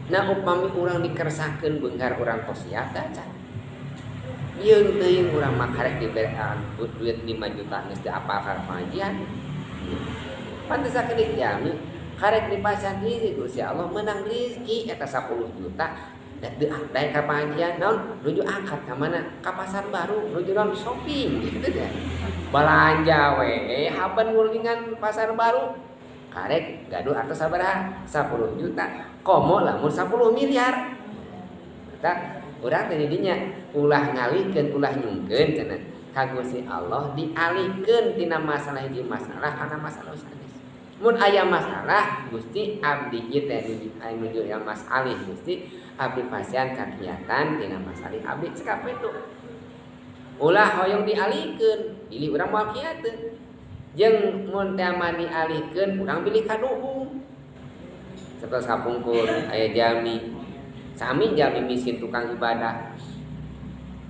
Nah, upami urang dikersakeun beunghar, urang tos siap teh acan. Yeung teuing urang mah karek dibere duit 5 juta geus teu apal ka pengajian. Pantes sakedik jalmi karek dipasihan rizki Gusti Allah, menang rizki eta 10 juta da teu daek ka pengajian. Naon nuju angkat ka mana? Ka pasar baru, nuju naon? Shopping gitu teh. Balanja we haben ngulingan pasar baru, karek gaduh artos sabaraha? 10 juta. Komo lamun 10 miliar. Eta urang teh didinya ulah ngalihkeun, ulah nyungkeun cenah ka Gusti Allah, dialihkeun tina masalah hiji masalah kana masalah sanes. Mun aya masalah, Gusti, abdi ieu teh nuju ya masalih, Gusti, abdi pasihan kagiatan tina masalih abdi, cekap itu. Ulah hoyong dialihkeun, bilih urang moal kiateun. Jeung mun teh mah dialihkeun, urang bilih kaduhung. Satos kapungkur aya jalmi, sami jalmi miskin tukang ibadah,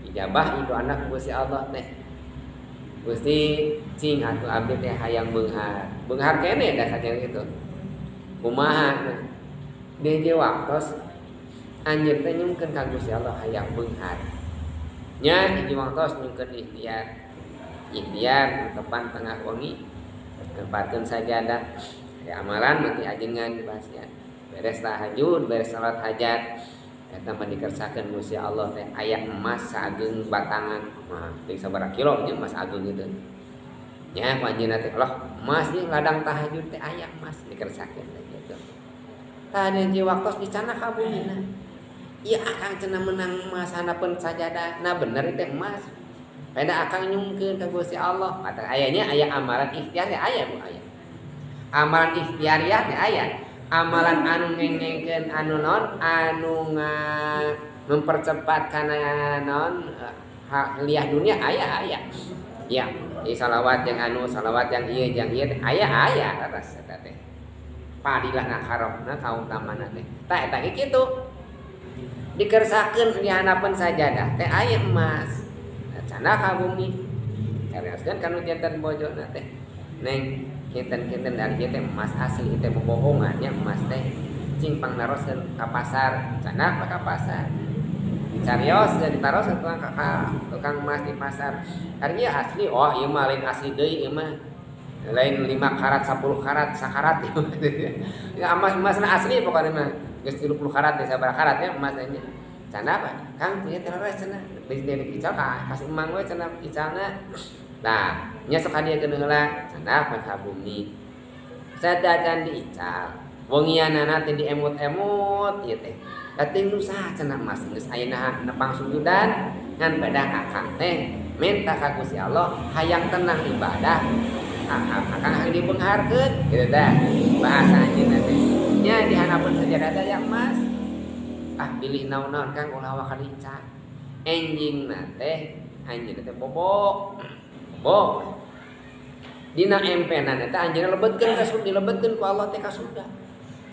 ijabah itu anak Gusti Allah teh. Gusti, cing atuh abdi teh hayang beunghar, beunghar keneh da kajian itu kumaha. Deui waktos anjeun teh nyungkeun ka Gusti Allah hayang beunghar nya, hiji waktos nyungkeun ikhtiar, ikhtiar tepan tengah wengi tempatkeun sajadah ya, amalan mati ajengan dipasihan. Beres tahajud, beres salat hajat, eta mah dikersakeun Gusti Allah teh aya emas saageng batangan mah, teu sabaraha kilo nya emas ageung gitu nya. Ku anjeunna teh, Allah, emas ieu ladang tahajud teh aya emas, dikersakeun teh gitu. Tah, di waktos dicana ka bumina, ieu akang cenah menang emas handapeun sajadah. Nah, bener teh emas pada akang nyungkeun ka Gusti Allah. Kata ayanya aya amalan ikhtiar teh aya, Bu, aya amalan ikhtiariah teh, aya amalan anu ngengengkeun, anu non anu mempercepat kana non liah dunia, aya aya ya. Ieu salawat yang anu salawat yang ieu yang ieu aya aya atas eta teh padilah ngakaromna kautamana teh. Tah, eta ge kitu, dikersakeun di handapeun sajadah teh aya emas, canda ka bumi, carioskeun ka nu janten bojona teh, "Neng, kinten-kinten dari ieu teh emas asli teh, bobohongan nya emas teh, cing pangnaroskeun ka pasar." Canda ka pasar, dicarios dan ditaros ke tukang, ka tukang emas di pasar, "Ari ieu asli?" "Oh, ieu mah lain asli deui, ieu mah lain 5 karat, 10 karat, sakarat ya emas, emasna asli pokoknya mah geus 30 karat teh, sabaraha karat ya emas nya." "Canda apa Kang, ieu teh leres," cenah, "geus ical ka kasih emang we," cenah, "icalna." Nah, nya sok kadiekeun heula, cenah ka bumi. Sadacan diical. Wengianana teh diemut-emut ieu teh. Da teuing nu saha cenah emas geus ayeuna nepang sujudan, ngan pedah akang teh minta ka Gusti Allah hayang tenang ibadah. Akang hayang dibeungharkeun kitu teh bahasa anjeunna teh. Nya di handapeun sajadah teh aya emas. Ah, bilih naon-naon Kang, ulah waka diical. Enjingna teh anjeunna teh bobo. Bobo. Dina empenan eta anjeunna lebetkeun ka surga, dilebetkeun ku Allah teh ka surga.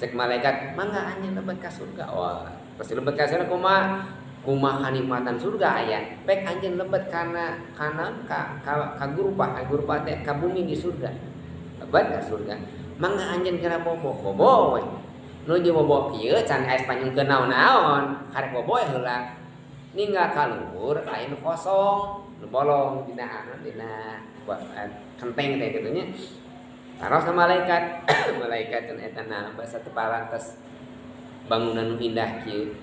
Cek malaikat, "Mangga anjeun lebet ka surga." Wah, pasti lebet ka surga kumaha? Kumaha kanikmatan surga aya. Pek anjeun lebet kana kana ka ka, ka gurufah, ka gurufah teh ka bumi di surga. Lebet ka surga. Mangga anjeun kira bobo, bobo we. Nuju bobo kieu can aya panyungkeun naon-naon, karek bobo we heula. Ninggal ka luhur aya nu kosong, nu bolong dina anu dina kenteng teh kitu nya. Taros ka malaikat, malaikat cenah, "Eta na basa teu parantos bangunan nu indah kieu.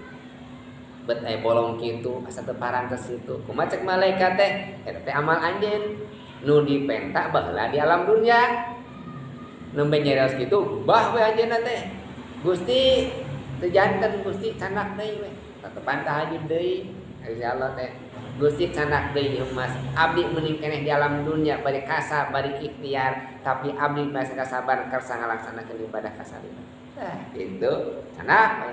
Bet aya bolong kitu, asa teu parantos kitu. Kumaha?" Cek malaikat teh, "Eta teh amal anjeun nu dipenta baheula di alam dunia." Nembe nyarios kitu, bah we anjeunna teh. "Gusti, teu janten, Gusti, candak deui we." Tetepan tahajud deui. Insyaallah teh. "Gusti, candak deui emas. Abdi mending keneh di alam dunia bari kasab, bari ikhtiar, tapi abdi masih kasabar kersa ngalaksanakeun ibadah ka salira." Tah, gitu. Candak we.